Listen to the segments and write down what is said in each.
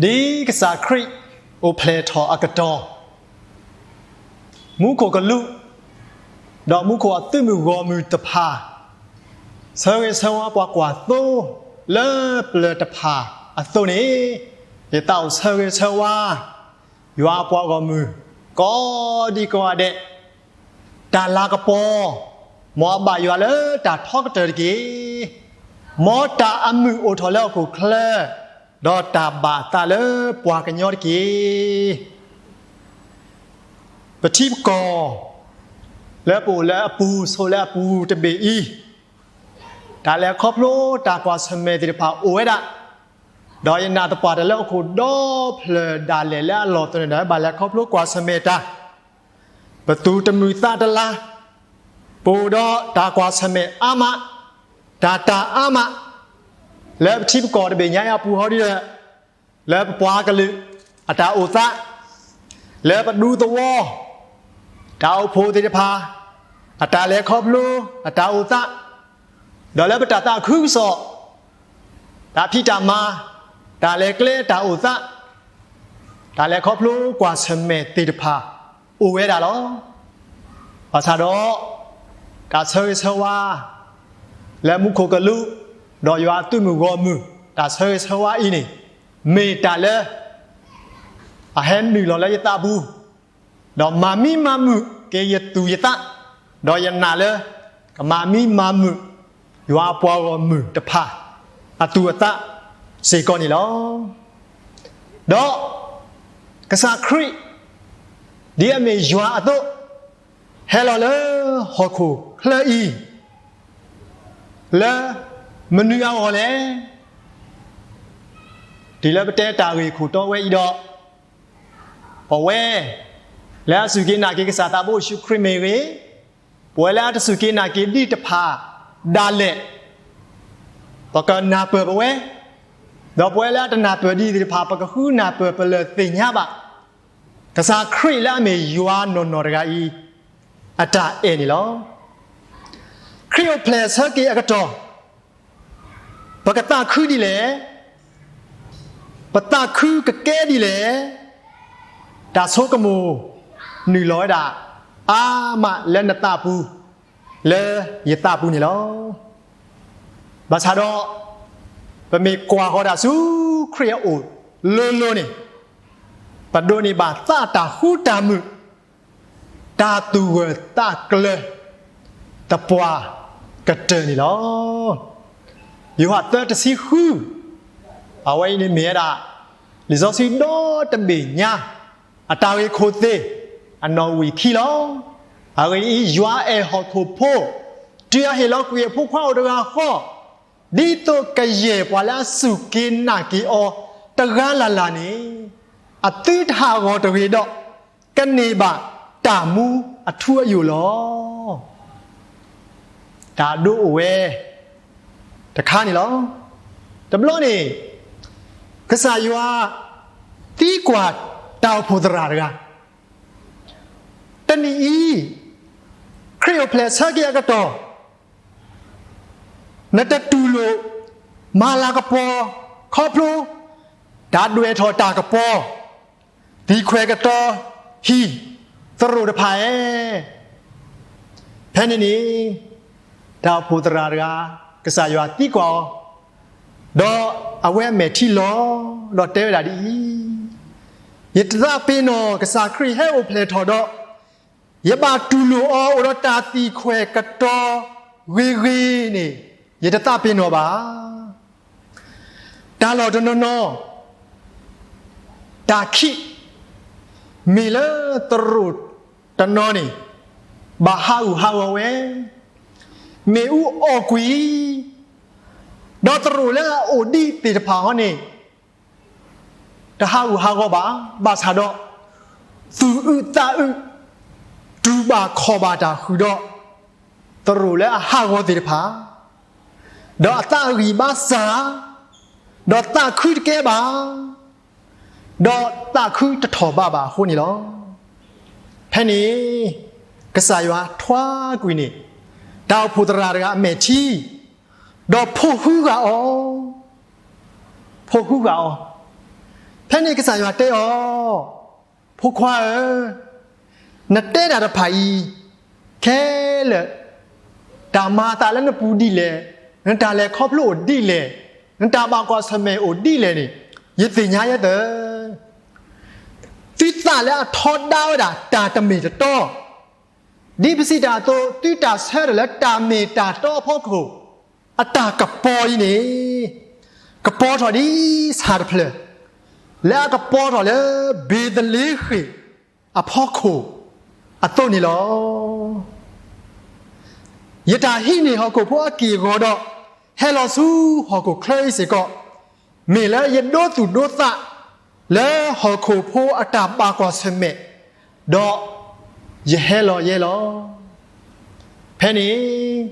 ဒ်ကစၢ်ခရံာ်အိၣ်ဖျဲၣ်ထီၣ်အကတီၢ်, မူခိၣ်ကလူး, ဒီးမူခိၣ်အသုးမုၢ်ဂီၢ်မုၢ်တဖၣ်, ဆၢဂ့ၤဆၢဝါပှၤကွၢ်သိလၢပျၢၤတဖၣ်အသိးန့ၣ်, ယသးအိၣ်ဆၢဂ့ၤဆၢဝါ ယွၤအပှၤဂီၢ်မုၢ် ကိးဒံကိးဂၤဒဲး, တၢ်လၤကပီၤ, မ်အဘၣ်ယွၤလၢတၢ်ထီကတၢၢ်တက့ၢ်. မ်တၢ်အမုာ်အိၣ်ထီၣ်လၢဟီၣ်ခိၣ်ချၢ, ဒီးတၢ်ဘၣ်အသးလၢပှၤကညီတက့ၢ်. ပထံပကီၢ် လၢပအိၣ်လၢအပူၤဆိးလၢအပူၤတဘ့ၣ်အံၤ, တၢ်လဲၤခီဖျိတၢ်ကွၢ်ဆၢၣ်မဲာ်သ့ၣ်တဖၣ်အိၣ်ဝဲဒၣ်, ဒီးယနာ်သပှၢ်တၢၢ်လၢဟီၣ်ခိၣ်ဒီဖျၢၣ်ဒၣ်လဲာ်လၢအလီၢ်တတီၤန့ၣ်ဒီး ဘၣ်လဲၤခီဖျိကွၢ်ဆၢၣ်မဲာ်တၢ်, ပသူၣ်တမုာ်သးတလၤ, ပအိၣ်ဒီးတၢ်ကွၢ်ဆၢၣ်မဲာ်အါမး, တၢ်တၢ်အါမး, လၢပထံပကီၢ်တဘ့ၣ်ညါအံၤအပူၤဟီဒ်ဒီး, လၢပပှၤကလုာ်အတၢ်အိၣ်သး, လၢပဒူသဝီ တၢ်အိၣ်ဖှိၣ်သ့ၣ်တဖၣ် အတၢ်လဲၤခီဖျိအတၢ်အိၣ်သး, ဒီးလၢပတၢ်သးခုကစီၣ်, တၢ်ဖံးတၢ်မၤ, တၢ်လဲၤကျဲတၢ်အိၣ်သး, တၢ်လဲၤခီဖျိကွၢ်ဆၢၣ်မဲာ်သ့ၣ်တဖၣ် အိၣ်ဝဲဒၣ်လီၤ. ဘၣ်ဆၣ်ဒီး တၢ်ဆၢဂ့ၤဆၢဝါ လၢမူခိၣ်ကလူး ဒီးယွၤအသုးမုၢ်ဂီၢ်မုၢ် တၢ်ဆၢဂ့ၤဆၢဝါအံၤန့ၣ် မ့ၢ်တၢ်လၢ အဟဲနုာ်လီၤလၢယသးပူၤ, ဒီးမၤမံမၤမုာ်က့ၤယသူၣ်ယသး, ဒီးယနာ်လၢ ကမၤမံမၤမုာ် ယွၤအပှၤဂီၢ်မုၢ်တဖၣ် အသူၣ်အသးစ့ၢ်ကီးန့ၣ်လီၤ. ဒီးကစၢ်ခရံာ် ဒ်အမ့ၢ်ယွၤအသိး ဟဲလီၤလၢဟီၣ်ခိၣ်ချၢအံၤ လၢမနုၤအဂီၢ်လဲၣ်. တုၤလၢပတဲတၢ်ဂ့ၢ်ခိၣ်တီဝဲအံၤဒီး, ပဝဲ လၢအစူၢ်က့ၤနာ်က့ၤကစၢ်သးဘိယ့ၣ်ၡူးခရံာ်မ့ၢ်ဂ့ၤ, ပဝဲလၢအတစူၢ်က့ၤနာ်က့ၤဒံးတဖၣ်ဒၣ်လဲာ် ပကနၢ်ပၢၢ်ပဝဲ, ဒီးပဝဲလၢအတနၢ်ပၢၢ်ဒံးသ့ၣ်တဖၣ် ပကဃုနၢ်ပၢၢ်ပလၢၢ်သ့ၣ်ညါဘၣ် ကစၢ်ခရံာ်လၢအမ့ၢ်ယွၤနီၢ်နီၢ်တဂၤအံၤ အတၢ်အဲၣ်န့ၣ်လီၤ. ခရံာ်အိၣ်ဖျဲၣ်ဆၢက့ၤအကတီၢ် ပကသးခုဒ်လဲၣ်. ပသးခုကကဲဒ်လဲၣ်. တၢ်ဆိကမိၣ်နုာ်လီၤဝဲဒၣ် အါမးလၢနသးပူၤ လၢယသးပူၤန့ၣ်လီၤ. ဘၣ်ဆၣ်ဒီး ပမ့ၢ်ကွၢ်ဃီၤဒၣ်ဆူခရံာ်အအိၣ်လိၤလိၤန့ၣ်, ပဒိးန့ၢ်ဘၣ်သးတၢ်ဃူတၢ်မုာ်, တၢ်သူၣ်ဂၢၢ်သးကျၢၤ သပှၢ်ကတၢၢ်န့ၣ်လီၤ. ယိၤဟၣ်သၢတဆံဃု, အဝဲအံၤန့ၣ်မ့ၢ်ဝဲဒၣ် လံာ်စီဆှံဒီတဘ့ၣ်ညါ အတၢ်ဂ့ၢ်ခိၣ်သ့ၣ် အနီၣ်ဝံာ်ခံလီၤ. အဂ့ၢ်ဒ်အံၤ, ယွၤအဲၣ်ဟီၣ်ခိၣ်ဖိ, တုၤအဟ့ၣ်လီၤကွံာ်အဖိခွါအိၣ်တဂၤဃီ, ဒ်သိးကယဲၢ်ပှၤလၢအစူၢ်က့ၤနာ်က့ၤအီၤတဂၤလၢ်လၢ်န့ၣ် အသုတဟးဂီၤတဂ့ၤဒီး ကန့ၢ်ဘၣ်တၢ်မူအထူအယိာ်လီၤ. တၢ်ဒိအိၣ်ဝဲတခါန့ၣ်လီၤ. တဘျီန့ၣ် ကစၢ်ယွၤသံကွၢ်တၢ်အိၣ်ဖှိၣ်သရၣ်တဂၤ, တနံၤအံၤ ခရံာ်အိၣ်ဖျဲၣ်ဆၢက့ၤအကတီၢ်, နတတူၢ်လိာ်မၤလၤကပီၤခီဖျိ တၢ်ဒွဲၣ်ထီၣ်တၢ်ကပီၤ သံခွဲးကတီၤဟံၣ်သရိာ်တဖၣ်ဧါ. ဖဲန့ၣ်န့ၣ် တၢ်အိၣ်ဖှိၣ်သရၣ်တဂၤ ကစၢ်ယွၤသံကွၢ်အီၤ, ဒီးအဝဲအမဲာ်ထံလီၤ, ဒီးတဲဝဲဒၣ်ဒ်အံၤ, ယတသးပ့ၤနီၣ်ကစၢ်ခရံာ်ဟဲအိၣ်ဖျဲၣ်ထီၣ်ဒီး ယဘၣ်တူၢ်လိာ်အီၤအိၣ်ဒီးတၢ်သံခွဲးကတီၤဂ့ၤဂ့ၤန့ၣ် ယတသးပ့ၤနီၣ်ဘၣ်. တၢ်လီၢ်တနီၤနီၤ တၢ်ခံး မ့ၢ်လၢသရိာ်တနီၤန့ၣ် ဘၣ်ဟးဂူာ်ဟးဂီၤဝဲ, မ့ၣ်အူအီၣ်ကွံာ်, ဒီးသရိာ်လၢအအိၣ်ဒံးသ့ၣ်တဖၣ်ဟီန့ၣ် တဟးဂူာ်ဟးဂီၤဘၣ်, ဘၣ်ဆၣ်ဒီး သူၣ်အုးသးအုး တူၢ်ဘၣ်ခီၣ်ဘၣ်တၢ်ဃုာ်ဒီး သရိာ်လၢအဟးဂီၤသ့ၣ်တဖၣ်, ဒီးအသးအဂံၢ်ဘါစၢ်, ဒီးသးခုတကဲဘၣ်, ဒီးသးခုတထီၣ်ဘးဘၣ်အဃိန့ၣ်လီၤ. ဖဲန့ၣ် ကစၢ်ယွၤထွါကွံာ်န့ၣ် တၢ်အိၣ်ဖှိၣ်သရၣ်တဂၤအမဲာ်ထံ, ဒီးဖိးဟုဂာ်အီၤ, ဖိးဟုဂာ်အီၤ, ဖဲန့ၣ်ကစၢ်ယွၤတဲအီၤ, ဖိခွါဧၢ, နတဲတၢ်တဖၣ်အံၤခဲလၢာ်, တၢ်မၤအသးလၢနပူၤဒ်လဲၣ်, နတၢ်လဲၤခီဖျိအိၣ်ဒ်လဲၣ်, နတၢ်ဘၣ်ကွၢ်ဆၢၣ်မဲာ်အိၣ်ဒ်လဲၣ်န့ၣ်, ယသ့ၣ်ညါယဲသၢ. သုသးလၢအထီဒါဝဲဒၣ်တၢ်တမ့ၢ်တတီ, ဒ်ပစံးတၢ်အသိး သုတၢ်ဆၢထၢၣ်လၢတၢ်မ့ၢ်တၢ်တီအဖီခိၣ်, အတၢ်ကပီၤအံၤန့ၣ် ကပီၤထီၣ်ဒ်ဆၣ်တဖျၢၣ် လၢအကပီၤထီၣ်လၢဘ့ၤသလ့ဃ့ၣ်အဖီခိၣ်အသိးန့ၣ်လီၤ. ယတၢ်ဟံးန့ၢ်ဟီၣ်ခိၣ်ဖိအက့ၢ်အဂီၤဒီး ဟဲလီၤဆူဟီၣ်ခိၣ်ချၢအံၤစ့ၢ်ကီး, မ့ၢ်လၢယဒိသူၣ်ဒိသးလၢဟီၣ်ခိၣ်ဖိအတၢ်ဘၣ်ကွၢ်ဆၢၣ်မဲာ်, ဒီးယဟဲလီၤယဲလီၤ. ဖဲန့ၣ်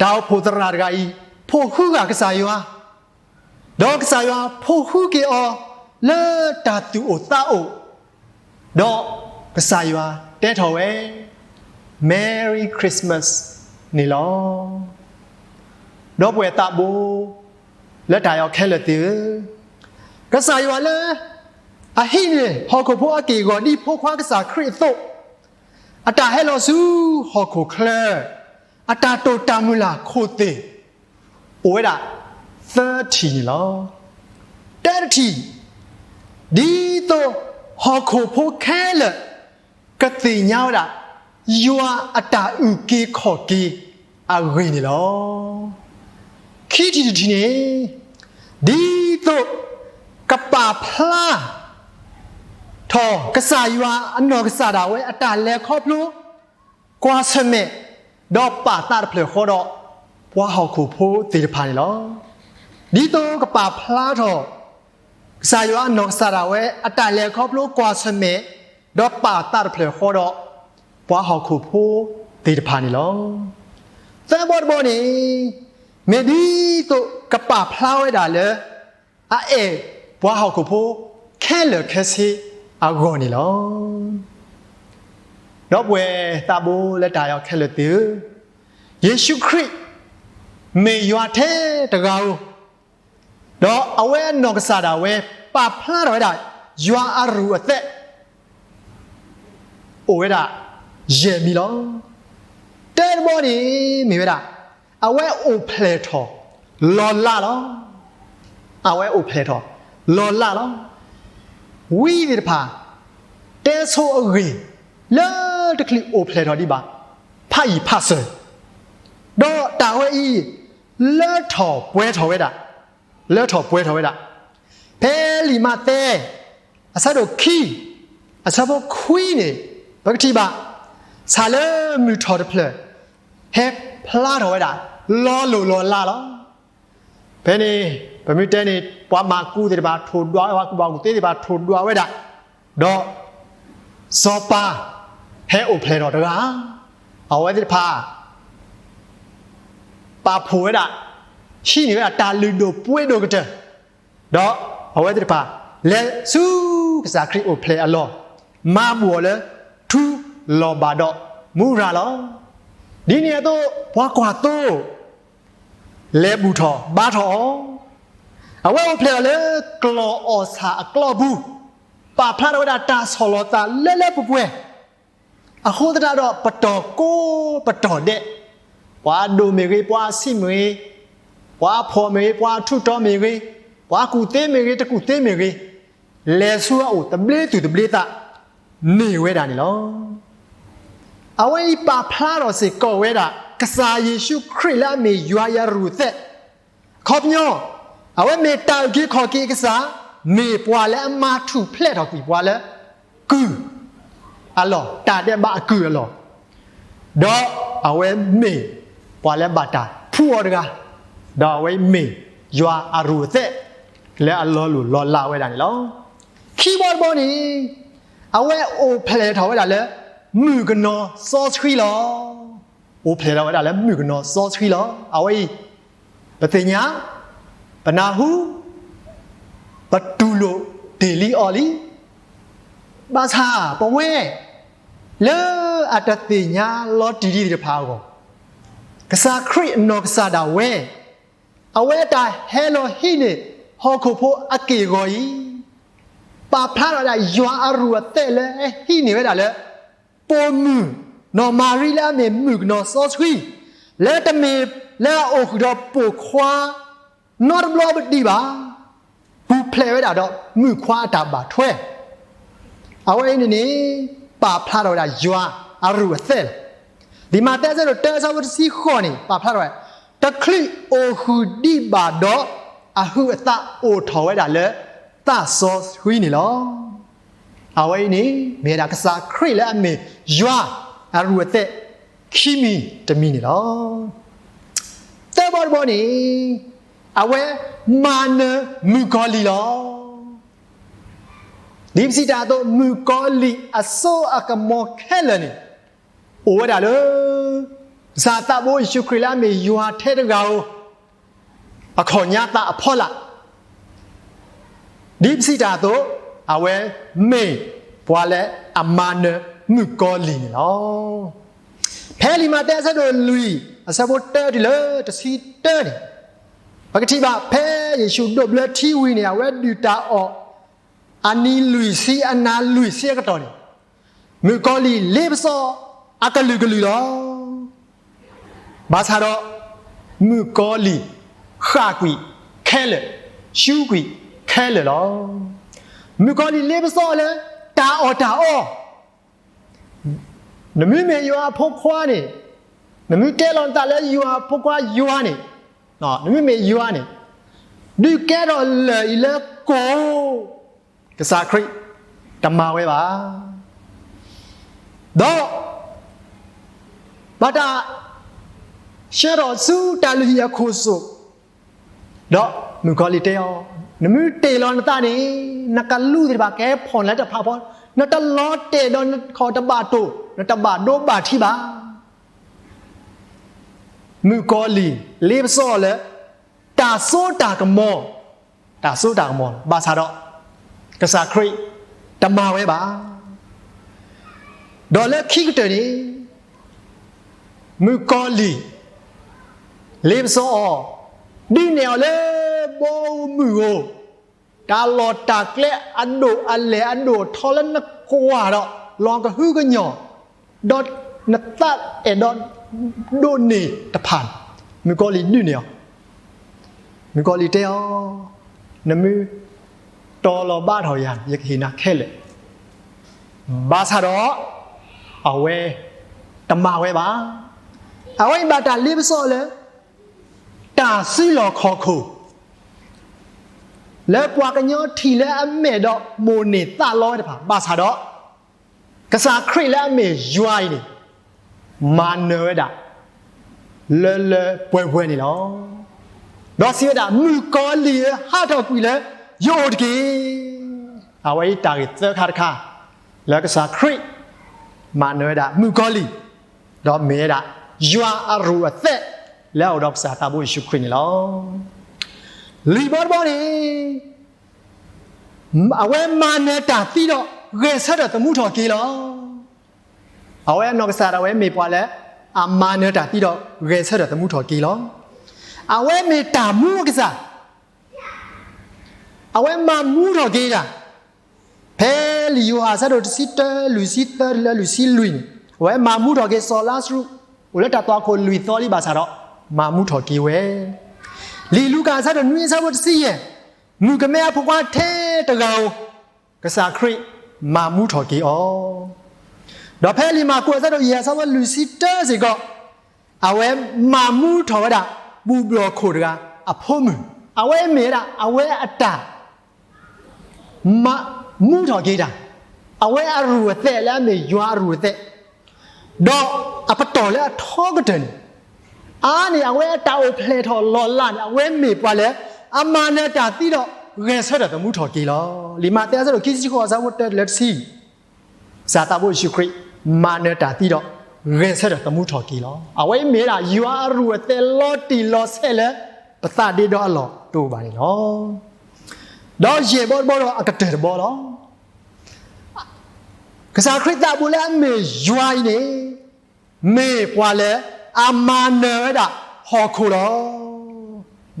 တၢ်အိၣ်ဖှိၣ်သရၣ်တဂၤအံၤ ဖှိၣ်ဟုဂာ်ကစၢ်ယွၤ, ဒီးကစၢ်ယွၤဖှိၣ်ဟုက့ၤအီၤလၢတၢ်သူၣ်အိၣ်သးအိၣ်, ဒီးကစၢ်ယွၤတဲထီၣ်ဝဲ Merry Christmas န့ၣ်လီၤ. ဒီပုၢ်ဝဲၢ်သးဘိလၢတၢ်အဲၣ်ခဲလၢာ်သ့ၣ်ဧၢ, ကစၢ်ယွၤလၢအဟံးန့ၢ်ဟီၣ်ခိၣ်ဖိအက့ၢ်အဂီၤဒ်ဖိခွါကစၢ်ခရံာ်အသိး, အတၢ်ဟဲလီၤဆူဟီၣ်ခိၣ်ချၢ, အတၢ်တိာ်တၢ်မုၢ်လၢ်ခိၣ်သ့ၣ် အိၣ်ဝဲဒၣ်သၢထံၣ်န့ၣ်လီၤ. တၢတထံၣ်, ဒ်သိးဟီၣ်ခိၣ်ဖိခဲလၢာ် ကသ့ၣ်ညါဝဲဒၣ် ယွၤအတၢ်အုၣ်က့ၤခီၣ်က့ၤအဂ့ၢ်န့ၣ်လီၤ. ခံထံၣ်တထံၣ်န့ၣ်, ဒ်သိးကပာ်ဖျါထီၣ် ကစၢ်ယွၤအနီၢ်ကစၢ်ဒၣ်ဝဲအတၢ်လဲၤခီဖျိ ကွၢ်ဆၢၣ်မဲာ်, ဒီးပာ်သးတဖျၢၣ်ဃီဒီး ပှၤဟီၣ်ခိၣ်ဖိသ့ၣ်တဖၣ်န့ၣ်လီၤ. ဒ်သိးကပာ်ဖျါထီၣ် ကစၢ်ယွၤအနီၢ်ကစၢ်ဒၣ်ဝဲအတၢ်လဲၤခီဖျိကွၢ်ဆၢၣ်မဲာ်, ဒီးပာ်သးတဖျၢၣ်ဃီဒီး ပှၤဟီၣ်ခိၣ်ဖိသ့ၣ်တဖၣ်န့ၣ်လီၤ. သၢဘီတဘီန့ၣ်, မ့ၢ်ဒ်သိးကပာ်ဖျါဝဲဒၣ်လၢ အအဲၣ်ပှၤဟီၣ်ခိၣ်ဖိခဲလၢာ်ခဲဆ့အဂီၢ်န့ၣ်လီၤ. ဒီပုၢ်ဝဲၢ်သးဘိလၢတၢ်အဲၣ်ခဲလၢာ်သ့ၣ်ဧၢ, ယ့ၣ်ၡူးခရံာ် မ့ၢ်ယွၤထဲတဂၤဧိၤ, ဒီးအဝဲအနီၢ်ကစၢ်ဒၣ်ဝဲ ပာ်ဖျါထီၣ်ဝဲဒၣ် ယွၤအရူၢ်အသဲး အိၣ်ဝဲဒၣ်ယဲၢ်မံၤလီၤ. တၢတဘီန့ၣ်မ့ၢ်ဝဲဒၣ် အဝဲအိၣ်ဖျဲၣ်ထီၣ်လီၤလးလီၤ. အဝဲအိၣ်ဖျဲၣ်ထီၣ်လီၤလးလီၤ. ဝံသ့ၣ်တဖၣ် တဲဆိအဂ့ၢ် လၢတချုးအိၣ်ဖျဲၣ်ထီၣ်ဒံးဘၣ် ဖးယံာ်ဖးစၢၤ, ဒီးတၢ်ဝဲအံၤ လၢထီၣ်ပှဲၤထီၣ်ဝဲဒၣ်, လၢထီၣ်ပှဲၤထီၣ်ဝဲဒၣ် ဖဲလံာ်မးသဲ အဆၢဒိၣ်ခံ အဆၢဖိခွံန့ၣ် ပကထံၣ်ဘၣ် ဆၣ်လၢမုၢ်ထီၣ်တဖျၢၣ် ဟဲဖျါထီၣ်ဝဲဒၣ် လီၤလိၢ်လီၤလးလီၤ. ဖဲန့ၣ် ပမ့ၢ်တဲန့ၣ် ပှၤမၤကူသ့ၣ်တဖၣ်ထိၣ်ဒွးဝဲ, ပှၤကူၣ်ဘၣ်ကူၣ်သ့သ့ၣ်တဖၣ်ထိၣ်ဒွးဝဲဒၣ်, ဒီး စီၤပၤ ဟဲအိၣ်ဖျဲၣ်ထီၣ်တဂၤ, အဝဲသ့ၣ်တဖၣ် ပာ်ဖှိၣ်ဝဲဒၣ် ဟံးန့ၢ်ဝဲဒၣ်တၢ်လုၢ်ဒိၣ်ပှ့ၤဒိၣ်ကတၢၢ်, ဒီးအဝဲသ့ၣ်တဖၣ် လဲၤဆူကစၢ်ခရံာ်အိၣ်ဖျဲၣ်အလီၢ်, မၤဘူၣ်အီၤလၢ ထူလီၤဘၣ်ဒီးမူရၤလီၤ. ဒ်န့ၣ်အသိး ပှၤကွၢ်သိ လဲၤဘူၣ်ထီၣ်ဘါထီၣ်အီၤ, အဝဲအိၣ်ဖျဲၣ်ထီၣ်လၢကျီၢ်အီၣ်ဆၣ်အကျီပူၤ, ပာ်ဖျါထီၣ်ဝဲဒၣ်တၢ်ဆီၣ်လီၤသးလၢလၢပှဲၤပှဲၤ, အဃိသတးဒီးပတီၢ်ကိးပတီၢ်ဒဲး, ပှၤအဒိၣ်မ့ၢ်ဂ့ၤ, ပှၤအဆံးမ့ၢ်ဂ့ၤ, ပှၤအဖှီၣ်မ့ၢ်ဂ့ၤ, ပှၤအထူးတီၤမ့ၢ်ဂ့ၤ, ပှၤအကူၣ်သ့မ့ၢ်ဂ့ၤ, တကူၣ်သ့မ့ၢ်ဂ့ၤ, လဲၤဆူအအိၣ်သဘျ့သူၣ်သဘျ့သး မ့ၢ်ဝဲဒၣ်န့ၣ်လီၤ. အဝဲအံၤပာ်ဖျါထီၣ်စ့ၢ်ကီးဝဲဒၣ် ကစၢ်ယ့ၣ်ၡူးခရံာ်လၢအမ့ၢ်ယွၤအရူၢ်အသဲး, အခီပညီ, အဝဲမ့ၢ်တၢ်အုၣ်က့ၤခီၣ်က့ၤအကစၢ်, မ့ၢ်ပှၤလၢအမၤထူၣ်ဖျဲးထီၣ်ကွံာ်ပှၤလၢ ကုၢ်အလီၢ်, တၢ်ဒဲးဘးအကုၢ်အလီၢ်, ဒီးအဝဲမ့ၢ်ပှၤလၢဘၣ်တၢ်ဖှူအီၤတဂၤ, ဒီးအဝဲမ့ၢ်ယွၤအရူၢ်အသဲး လၢအလီၤလိၢ်လီၤလးဝဲဒၣ်န့ၣ်လီၤ. ခံဘီတဘီန့ၣ်, အဝဲအိၣ်ဖျဲၣ်ထီၣ်ဝဲဒၣ်လၢ မုၣ်ကနီၤစီဆှံလီၤ. အိၣ်ဖျဲၣ်ထီၣ်ဝဲဒၣ်လၢမုၣ်ကနီၤစီဆှံလီၤ. အဝဲအံၤ ပသ့ၣ်ညါ, ပနၢ်ဟူ, ပတူၢ်လိာ်တ့ၢ်လံအီၤလံ. ဘၣ်ဆၣ်ပဝဲ လၢအတသ့ၣ်ညါလီၤတံၢ်လံသ့ၣ်တဖၣ်အဂီၢ်, ကစၢ်ခရံာ်အနီၢ်ကစၢ်ဒၣ်ဝဲ အဝဲအတၢ်ဟဲလီၤဟံးန့ၢ်ဟီၣ်ခိၣ်ဖိအက့ၢ်အဂီၤအံၤ, ပာ်ဖျါထီၣ်ဝဲဒၣ်ယွၤအရူၢ်အသဲးလၢအဟံးန့ၢ်ဝဲဒၣ်လၢ ပိာ်မုၣ်နီၢ်မၤရံလၢအမ့ၢ်မုၣ်ကနီၤစီဆှံ, လၢတမ့ၢ်လၢအအိၣ်ဃုာ်ဒီးပိာ်ခွါ နီတဘျီဒံးဘၣ်, ပူၤဖျဲးဝဲဒၣ်ဒီးမုၣ်ခွါအတၢ်ဘၣ်ထွဲ, အဝဲအံၤန့ၣ်န့ၣ် ပာ်ဖျါထီၣ်ဝဲဒၣ်ယွၤအရူၢ်အသဲးလီၤ. လံာ်မးသဲအဆၢဒိၣ်တၢအဆၢဖိတဆံဃိးန့ၣ် ပာ်ဖျါထီၣ်ဝဲ, တချုးအိၣ်ဃုာ်ဒံးဘၣ်ဒီး အဟုးအသးအိၣ်ထီၣ်ဝဲဒၣ်လၢသးစီဆှံန့ၣ်လီၤ. အဝဲအံၤန့ၣ် မ့ၢ်ဝဲဒၣ်ကစၢ်ခရံာ်လၢအမ့ၢ်ယွၤအရူၢ်အသဲး ခံမံၤတမံၤန့ၣ်လီၤ. သၢဘီတဘီန့ၣ် အဝဲမၤနၢၤမုၣ်ကီၤလံၢ်လီၤ. ဒ်ပစံးတၢ်အသိး မုၣ်ကီၤလံၢ်အစိအကမီၤခဲလၢာ်န့ၣ် အိၣ်ဝဲဒၣ်လၢ ကစၢ်သးဘိယ့ၣ်ၡူးခရံာ်လၢအမ့ၢ်ယွၤထဲတဂၤဧိၤ အခီၣ်ညါသးအဖီလာ် ဒ်ပစံးတၢ်အသိး အဝဲမ့ၢ်ပှၤလၢအမၤနၢၤမုၣ်ကီၤလံၢ်န့ၣ်လီၤ. ဖဲလံာ်မးသဲအဆၢဒိၣ်လွံၢ် အဆၢဖိတၢတုၤလၢတဆံတၢန့ၣ် ပကထံၣ်ဘၣ်ဖဲယ့ၣ်ၡူးဒိးဘျၢထံဝံၤန့ၣ် အဝဲဒုၣ်တၢ်အီၣ် အနံၤလွံၢ်ဆံအနၤလွံၢ်ဆံအကတီၢ်န့ၣ် မုၣ်ကီၤလံၢ်လ့ပစီအကလုာ်ကလုာ်လီၤ. ဘၣ်ဆၣ်ဒီး မုၣ်ကီၤလံၢ်ဃၣ်ကွံာ်ခဲလၢာ်, ရှုံးကွံာ်ခဲလၢာ်လီၤ. မုၣ်ကီၤလံၢ်လ့ပစီလၢ တၢ်အီၣ်တၢ်အီ, နမ့မ့ၢ်ယွၤအဖိခွါန့ၣ်, နမ့ၢ်တဲလီၤနသးလၢယွၤအဖိခွါယွၤန့ၣ်, နမ့မ့ၢ်ယွၤန့ၣ်, ဒုးကဲထီၣ်လၢၢ်အံၤလၢကိၣ်, ကစၢ်ခရံာ်တမၤဝဲဘၣ်. ဒီး ဘၣ်တၢ်ဆှၢထီၣ်ဆူတၢ်လုၢ်ဟံၣ်အခိၣ်စိၣ်, ဒီးမုၣ်ကီၤလံၢ်တဲအီၤ, နမ့ၢ်တ့ၢ်လီၤနသးန့ၣ်, နကလူးသ့ၣ်တဖၣ်ကဟဲဖီၣ်နၤလၢတၢ်ဖးဖီ, နတလီၤတဲာ်ဒီးနခီၣ်တဘၣ်တိၢ်, နတဘၣ်ဒိဘၣ်ထံးဘၣ်. မုၣ်ကီၤလံၢ်လ့ပစီလၢ တၢ်စိတၢ်ကမီၤ, တၢ်စိတၢ်ကမီၤ, ဘၣ်ဆၣ်ဒီး ကစၢ်ခရံာ်တမၤဝဲဘၣ်. ဒီးလၢခံကတၢၢ်န့ၣ် မုၣ်ကီၤလံၢ် လ့ပစီအီၤ, ဒုးနဲၣ်အီၤလၢဘီမုၢ်ဧိၤ, တၢ်လီၢ်တၢ်ကျဲအဒိၣ်အလဲၢ်အဒိၣ်အထီလၢနကွၢ်ဒီး လီၤကဟုကညီၢ်, ဒီးနသးအဲၣ်ဒိးဒိးန့ၢ်တဖၣ်, မုၣ်ကီၤလံၢ်ဒုးနဲၣ်အီၤ, မုၣ်ကီၤလံၢ်တဲအီၤ, နမ့ၢ်တီၤလီၤဘၣ်ထီၣ်ယၤန့ၣ် ယကဟ့ၣ်နၤခဲလၢာ်. ဘၣ်ဆၣ်ဒီး အဝဲတမၤဝဲဘၣ်. အဝဲအံၤဘၣ်တၢ်လ့ပစီလၢ တၢ်စုလီၢ်ခီၣ်ခိၣ် လၢပှၤကညီထံၣ်လၢအမဲာ်ဒီးမိၣ်န့ၢ်သးလီဝဲတဖၣ်, ဘၣ်ဆၣ်ဒီး ကစၢ်ခရံာ်လၢအမ့ၢ်ယွၤအံၤန့ၣ် မၤနၢၤဝဲဒၣ် လၢလၢပှဲၤပှဲၤန့ၣ်လီၤ. ဒီးစံးဝဲဒၣ်, မုၣ်ကီၤလံၢ်ဧၢ, ဟးထီၣ်ကွံာ်လၢယအိၣ်တက့ၢ်. အဝဲအံၤတၢ်ဂ့ၢ်သၢခါတခါ လၢကစၢ်ခရံာ် မၤနၢၤဝဲဒၣ်မုၣ်ကီၤလံၢ်, ဒီးမ့ၢ်ဝဲဒၣ် ယွၤအရူၢ်အသဲး လၢအအိၣ်ဒီးကစၢ်သးဘိယ့ၣ်ၡူးခရံာ်န့ၣ်လီၤ. လွံၢ်ဘီတဘီန့ၣ် အဝဲမၤနၢၤတၢ်သံဒီး ဂဲၤဆၢထၢၣ်သမူထီၣ်က့ၤလီၤ. အဝဲအနီၢ်ကစၢ်ဒၣ်ဝဲမ့ၢ်ပှၤလၢ အမၤနၢၤတၢ်သံဒီး ဂဲၤဆၢထၢၣ်သမူထီၣ်က့ၤလီၤ. အဝဲမ့ၢ်တၢ်မူအကစၢ်, အဝဲမၤမူထီၣ်က့ၤတၢ်, ဖဲလံာ်ယိၤဟၣ်အဆၢဒိၣ်တဆံတၢ လွံၢ်ဆံသၢလၢလွံၢ်ဆံလွံၢ်န့ၣ်, အဝဲမၤမူထီၣ်က့ၤစီၤလါစရူး, အိၣ်လၢတၢ်သွၣ်ခိၣ်လွံၢ်သီလံ ဘၣ်ဆၣ်ဒီး မၤမူထီၣ်က့ၤဝဲ. လံာ်လူၤကၣ်အဆၢဒိၣ်နွံအဆၢဖိတဆံယဲၢ်, မုၣ်ကမဲအဖိခွါထဲတဂၤဧိၤ, ကစၢ်ခရံာ်မၤမူထီၣ်က့ၤအီၤ. ဒီးဖဲလံာ်မၢ်ကူးအဆၢဒိၣ်ယဲၢ်အဆၢဖိလွံၢ်ဆံတၢစ့ၢ်ကီး, အဝဲမၤမူထီၣ်ဝဲဒၣ် ဘူၣ်ဘျီၣ်ခိၣ်တဂၤအဖိမုၣ်, အဝဲမ့ၢ်ဝဲဒၣ် အဝဲအတၢ် မၤမူထီၣ်က့ၤတၢ်, အဝဲအရူၢ်အသဲးလၢအမ့ၢ်ယွၤအရူၢ်အသဲး, ဒီးအပတီၢ်လၢအထီကတၢၢ်န့ၣ်, အါန့ၢ်အဝဲအတၢ်အိၣ်ဖျဲၣ်ထီၣ်လီၤလးန့ၣ် အဝဲမ့ၢ်ပှၤလၢ အမၤနၢၤတၢ်သံဒီး ဂဲၤဆၢထၢၣ်သမူထီၣ်က့ၤလီၤ. လံာ်မးသဲအဆၢဒိၣ်ခံဆံဃိးအဆၢဖိတၢတုၤလၢတဆံ ကစၢ်သးဘိယ့ၣ်ၡူးခရံာ် မၤနၢၤတၢ်သံဒီး ဂဲၤဆၢထၢၣ်သမူထီၣ်က့ၤလီၤ. အဝဲအံၤမ့ၢ်ဝဲဒၣ် ယွၤအရူၢ်အသဲးလီၤတံၢ်လီၤဆဲးလၢ ပသးဒ့ဒီအလီၢ်တအိၣ်ဘၣ်န့ၣ်လီၤ. ဒီးယဲၢ်ဘီတဘီဒီးအကတၢၢ်တဘီလီၤ. ကစၢ်ခရံာ်သးဘိလၢအမ့ၢ်ယွၤအံၤန့ၣ် မ့ၢ်ပှၤလၢအမၤနၢၤဝဲဒၣ်ဟီၣ်ခိၣ်လီၤ.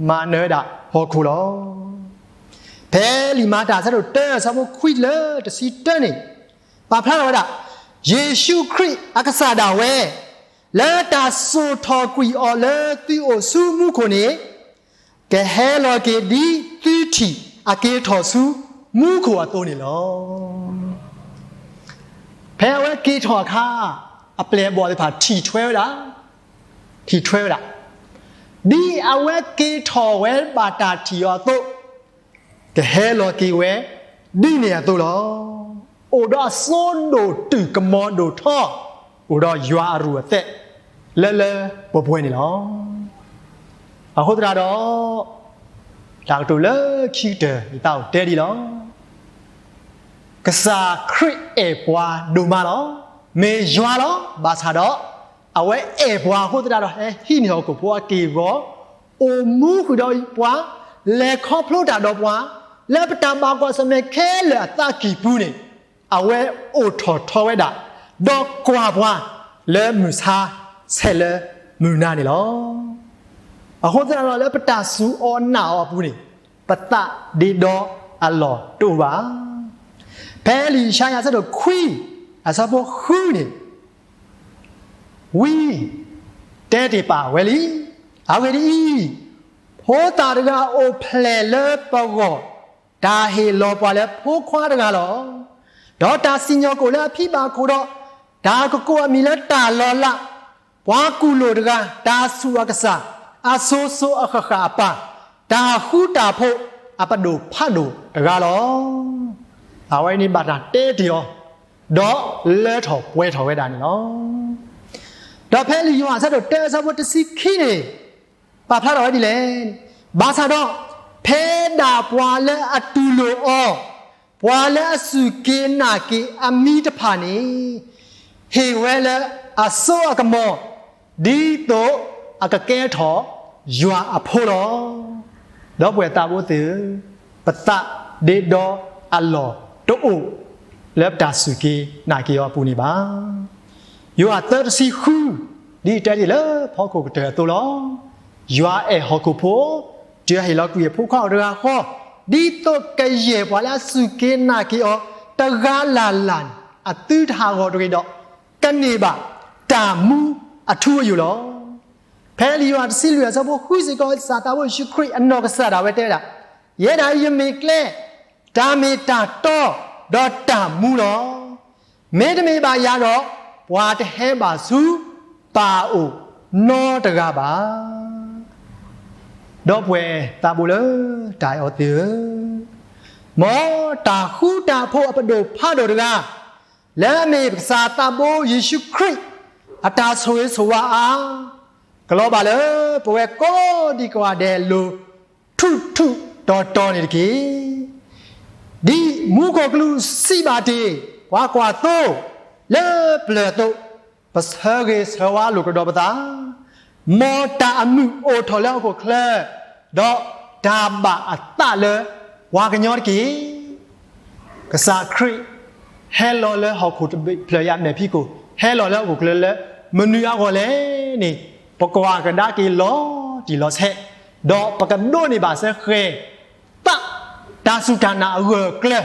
မၤနၢၤဝဲဒၣ်ဟီၣ်ခိၣ်လီၤ. ဖဲလံာ်မၤတၢ်အဆၢဒိၣ်တၢ အဆၢဖိခွံလၢတဆံတၢန့ၣ်, ပာ်ဖျါထီၣ်ဝဲဒၣ်, ယ့ၣ်ၡူးခရံာ်အကစၢ်ဒၣ်ဝဲ, လၢတၢ်စိာ်ထီၣ်ကွံာ်အီၤလၢသုအိၣ်ဆူမူခိၣ်န့ၣ်, ကဟဲလီၤက့ၤဒ်သုထံၣ်အက့ၤထီၣ်ဆူမူခိၣ်အသိးန့ၣ်လီၤ. ဖဲအဝဲက့ၤထီၣ်အခါ, အပျဲၢ်အဘီၣ်သ့ၣ်တဖၣ်ထံၣ်ထွဲဝဲဒၣ်, ထံၣ်ထွဲဝဲဒၣ်, ဒ်အဝဲက့ၤထီၣ်ဝဲဘၣ်တၢ်ထံၣ်အီၤအသိး, ကဟဲလီၤက့ၤဝဲဒ်န့ၣ်အသိးလီၤ. အိၣ်ဒီးအစိဒိၣ်တုာ်ကမီၤဒိၣ်ထီ, အိၣ်ဒီးယွၤအရူၢ်အသဲး လၢလၢပှဲၤပှဲၤန့ၣ်လီၤ. အဃိသတးဒီး, တၢ်ကတိၤလၢခံကတၢၢ် ယသးအိၣ်တဲဒ်လီၤ. ကစၢ်ခရံာ်အဲၣ်ပှၤဒိၣ်မးလီၤ. မ့ၢ်ယွၤလီၤ. ဘၣ်ဆၣ်ဒီး, အဝဲအဲၣ်ပှၤအဃိသတးဒီး ဟဲဟံးန့ၢ်ဟီၣ်ခိၣ်ဖိအက့ၢ်အဂီၤ, အိၣ်မူဃုာ်ဒီးပှၤ, လဲၤခီဖျိတၢ်ဒီးပှၤ, လၢပတၢ်ဘၣ်ကွၢ်ဆၢၣ်မဲာ်ခဲလၢာ်အသးကံၢ်ပူၤန့ၣ်, အဝဲအိၣ်ထီၣ်ထီဝဲဒၣ်, ဒီးကွၢ်ပှၤလၢမုၢ်ဆါဆဲးလၢမုၢ်နၤန့ၣ်လီၤ. အဃိသတးဒီးလၢပတၢ်စူၢ်အီၤနာ်အီၤအပူၤန့ၣ်, ပသးဒ့ဒီအလီၢ်တအိၣ်ဘၣ်. ဖဲလံာ်ယၡါယၤအဆၢဒိၣ်ခွံ, အဆၢဖိဃုန့ၣ်, ဝံ, တဲတ့ၢ်ပာ်ဝဲလံ. အဂ့ၢ်ဒ်အံၤ, ဖိသၣ်တဂၤအိၣ်ဖျဲၣ်လၢပဂီၢ်, တၢ်ဟ့ၣ်လီၤပှၤလၢဖိခွါတဂၤလီၤ. ဒီးတၢ်စံၣ်ညီၣ်ကွီၢ်လၢအဖံဘၣ်ခိၣ်ဒီး, တၢ်ကကိးအမံၤလၢတၢ်လီၤလး, ပှၤကူၣ်လိာ်တဂၤ, တၢ်ဆူၣ်အကစၢ်, အစိၤစိၤအဃၣ်ဃၣ်အပၢ်, တၢ်ဃူတၢ်ဖိးအပဒိၣ်ဖးဒိၣ်တဂၤလီၤ. အဝဲန့ၣ်ဘၣ်တၢ်တဲတ့ၢ်အီၤ, ဒီးလၢထီၣ်ပှဲၤထီၣ်ဝဲဒၣ်န့ၣ်လီၤ. ဒီးဖဲလံာ်ယိၤဟၣ်အဆၢဒိၣ်တၢအဆၢဖိတဆံခံန့ၣ်, ပာ်ဖျါထီၣ်ဝဲဒ်လဲၣ်. ဘၣ်ဆၣ်ဒီး, ဖဲဒၣ်ပှၤလၢအတူၢ်လိာ်အီၤ, ပှၤလၢအစူၢ်က့ၤနာ်က့ၤအမံၤတဖၣ်န့ၣ်, ဟ့ၣ်ဝဲလၢအစိအကမီၤ, ဒ်သိးအကကဲထီၣ်ယွၤအဖိလီၤ. ဒီပုၢ်ဝဲၢ်သးဘိသ့ၣ်ဧၢ, ပသးဒ့ဒီအလီၢ်တအိၣ် လၢပတၢ်စူၢ်က့ၤနာ်က့ၤအီၤအပူၤန့ၣ်ဘၣ်. ယိၤဟၣ်သၢတဆံဃု, ဒ်တဲဒ်လၢဖီခိၣ်ကတၢၢ်အသိးလီၤ. ယွၤအဲၣ်ဟီၣ်ခိၣ်ဖိ, တုၤအဟ့ၣ်လီၤကွံာ်အဖိခွါအိၣ်တဂၤဃီ, ဒ်သိးကယဲၢ်ပှၤလၢအစူၢ်က့ၤနာ်က့ၤအီၤတဂၤလၢ်လၢ်န့ၣ် အသုတဟးဂီၤတဂ့ၤဒီး, ကန့ၢ်ဘၣ်တၢ်မူအထူအယိာ်လီၤ. ဖဲလံာ်ယိၤဟၣ်တဆံလွံၢ်အဆၢဖိဃုစ့ၢ်ကီး ကစၢ်သးဘိယ့ၣ်ၡူးခရံာ်အနီၢ်ကစၢ်ဒၣ်ဝဲတဲဝဲဒၣ်, ယဲဒၣ်အံၤယမ့ၢ်ကျဲ, တၢ်မ့ၢ်တၢ်တီ, ဒီးတၢ်မူလီၤ. မ့တမ့ၢ်ဘၣ်ယၤဒီး, ပှၤတဟဲဘၣ်ဆူပၢ်အအိၣ်နီတဂၤဘၣ်. ဒီပုၢ်ဝဲၢ်သးဘိလၢတၢ်အဲၣ်အီၤသ့ၣ်ဧၢ, မ်တၢ်ဃူတၢ်ဖိးအပဒိၣ်ဖးဒိၣ်တဂၤ, လၢအမ့ၢ်ပကစၢ်သးဘိယ့ၣ်ၡူးခရံာ်အတၢ်ဆိၣ်ဂ့ၤဆိၣ်ဝါအါ, ကလီၤဘၣ်လၢပဝဲကိးဒံကိးဂၤဒဲးအလိၤ ထူးထူးတီၤတီၤန့ၣ်တက့ၢ်. ဒ်မူခိၣ်ကလူးစံးဘၣ်တ့ၢ်ပှၤကွၢ်သိ လၢပျၢၤအသိး, ပဆၢဂ့ၤဆၢဝါလိာ်ကဒီးပသး, မ်တၢ်အမုာ်အိၣ်ထီၣ်လၢဟီၣ်ခိၣ်ချၢ, ဒီးတၢ်ဘၣ်အသးလၢပှၤကညီတက့ၢ်. ကစၢ်ခရံာ်ဟဲလီၤလၢဟီၣ်ခိၣ်တဘ့ၣ်ဖျၢၣ်အံၤအမဲာ်ဖံးခိၣ်, ဟဲလီၤလၢဟီၣ်ခိၣ်ချၢလၢမနုၤအဂီၢ်လဲၣ်န့ၣ်, ပကွၢ်ကဒါက့ၤလီၤတံၢ်လီၤဆဲး, ဒီးပကဒိးန့ၢ်ဘၣ်စ့ၢ်ကီး သး, တၢ်စူၢ်တၢ်နာ်အဂၢၢ်အကျၢၤ,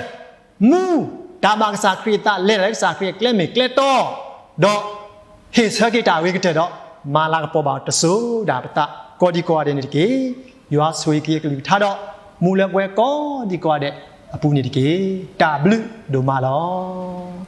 မူ, တၢ်ဘၣ်ကစၢ်ခရံာ်အသး, လဲၤတၢ်လၢကစၢ်ခရံာ်အကျဲမ့ၢ်ကျဲတီ, ဒီးဟ့ၣ်ဆၢက့ၤတၢ်အဂ့ၤကတၢၢ်ဒီး, မၤလၤကပီၤဘၣ်တစိၤဒၣ်ပသးကိးဒံကိးဂၤဒဲးန့ၣ်တက့ၢ်. ယွၤဆိၣ်ဂ့ၤက့ၤအကလုၢ်ကထါဒီး, မူလၢပဝဲကိးဒံကိးဂၤဒဲးအပူၤန့ၣ်တက့ၢ်. တၢ်ဘျုးဒိၣ်မးလီၤ.